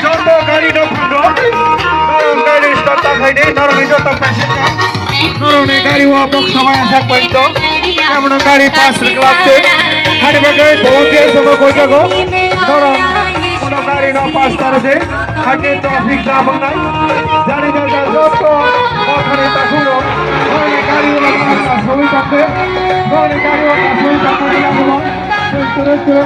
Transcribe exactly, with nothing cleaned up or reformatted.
Joto gari no phano. Norok gari start ta khaidi, norok ni joto passenger. Norok ni gari o bok samai asak pai to. Kamono gari pass rwgwlak se. Hani bagwi volunteer sama koi jago. Norok kono gari no pass ta rwdi. Hake traffic jam wngnai. Jani jaga joto o thani takhuk rok. Norok ni gari o pass ta soi tongkhe. Norok ni gari o pass soi tongkhe.